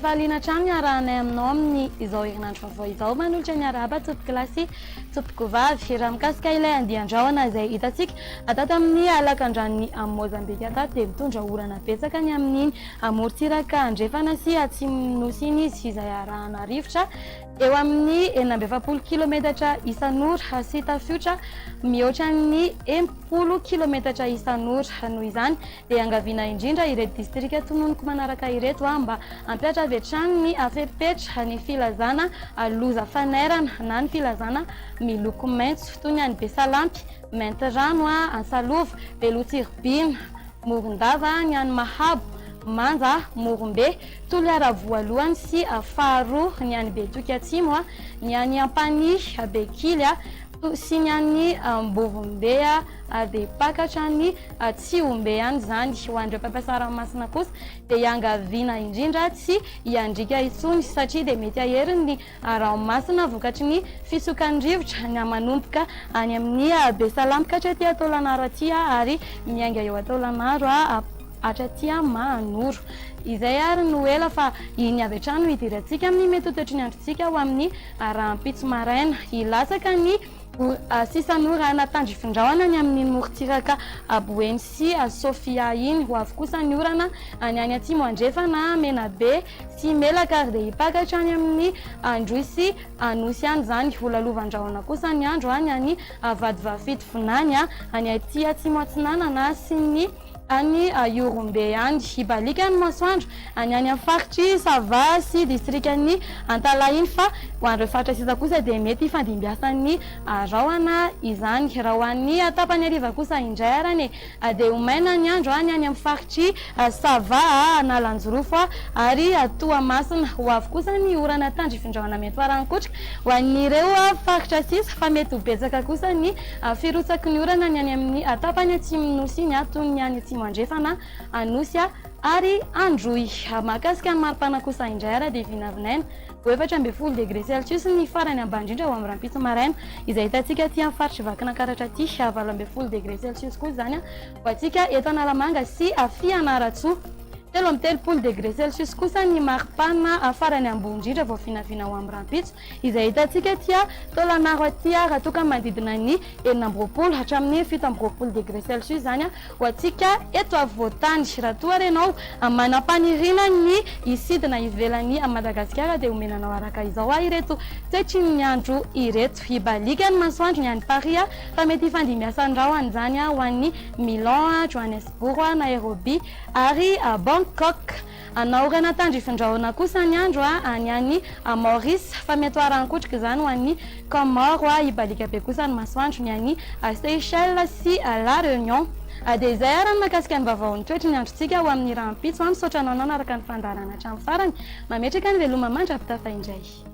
Fahaliana hatrany iarahanay aminao amin'ny izao herinandro vaovao izao. Manolotra ny arahaba tompokolahy sy tompokovavy. Raha mikasika ilay andian-drahona izay hitantsika tato amin'ny lakandranon'i Mozambika tato dia mitondra orana betsaka ny amin'iny amorontsiraka andrefana sy atsimon'ny nosy iny izy izay arahana rivotra eo amin'ny 46 kilometatra isan'ora sy tafiotra mihoatra ny 60 kilometatra isan'ora. Noho izany dia iangaviana indrindra ireto distrika tononiko manaraka ireto mba hampihatra avy hatrany ny fepetra ny filazana loza fanairana na ny filazana miloko maitso toy ny any Besalampy, Maintirano, Antsalova, Beloha Tsiribihina, Morondava, ny any Mahabo, Manja, Morombe, Toliara voalohany sy faharoa, ny any Betoky Atsimo, ny any Ampanihy, Bekily, sy ny any Ambovombe ary dia hipaka hatrany Tsihombe any izany. Ho an'ireo mpampiasa ranomasina kosa dia iangaviana indrindra tsy hiandriaka intsony satria dia mety hahery ny ranomasina vokatry ny fisokan'ny rivotra na manomboka any amin'ny Besalampy ka hatraty Taolagnaro aty ary miainga eo Taolagnaro hatraty Mahanoro. Izay ary no ela fa iny avy hatrany no hidirantsika amin'ny mety ho toetry ny androntsika ho amin'ny rahampitso maraina. Hilatsaka ny sisan'orana tandrifindrahona ny amin'iny morontsiraka Boeny sy Sofia iny. Ho avy kosa ny orana ny any atsimo andrefana, Menabe sy Melaka ary dia hipaka hatrany amin'ny Androy sy Anosy any izany. Ho lalovan-drahona kosa ny andro any any Vadivavy Fitovinany, any aty atsimo atsinanana sy ny any Ihorombe any. Hibaliaka ny masoandro any any amin'ny faritr'i Sava sy distrikan'i Antalaha iny fa ho an'ireo faritra sisa kosa dia mety hifandimbiasan'ny rahona izany. Raha ho an'ny tapany hariva kosa indray ary anie dia ho maina ny andro any any amin'ny faritr'i Sava, Analanjirofo ary Toamasina. Ho avy kosa ny orana tandrifindrahona mety ho arahin-kotroka ho an'ireo faritra sisa fa mety ho betsaka kosa ny Firotsaky ny orana ny any amin'ny tapany atsimon'ny Nosy iny, toy ny any Atsimo Andrefana, Anosy ary Androy. Mahakasika ny maripana kosa indray ary dia vinavinaina ho 14 degre celsius ny farany ambany indrindra ho amin'ny rahampitso maraina, izay hitantsika aty amin'ny faritr'i Vakinankaratra aty. 18 degre celsius kosa izany ho antsika eto Analamanga sy Fianarantsoa. 33 degre celsius kosa ny maripana farany ambony indrindra vao vinavina ho amin'ny rahampitso, Izay hitantsika aty Taolagnaro aty raha toa ka manodidina ny 26 hatramin'ny 27 degré celsius izany ho antsika eto afovoan-tany. Raha toa ary ianao manam-paniriana ny hisidina ivelan'i Madagasikara dia omena anao araka izao ireto toetry ny andro ireto. Hibaliaka ny masoandro ny any Paris fa mety hifandimbiasan'ny rahona izany ho an'i Milan, Johannesburg, Nairobi ary Bangkok. Anaorana tandrifindrahona kosa ny andro any any Maurice, fa mety ho arahin-kotroka izany ho an'i Comores, hibaliaka be kosa ny masoandro ny any Seychelles sy La Réunion. Dia izay ary ny mahakasika ny vaovaon'ny toetry ny androntsika ho amin'ny rahampitso. Misaotra anao nanaraka ny fandaharana hatramin'ny farany. Mametraka ny veloma mandra-pitafa indray.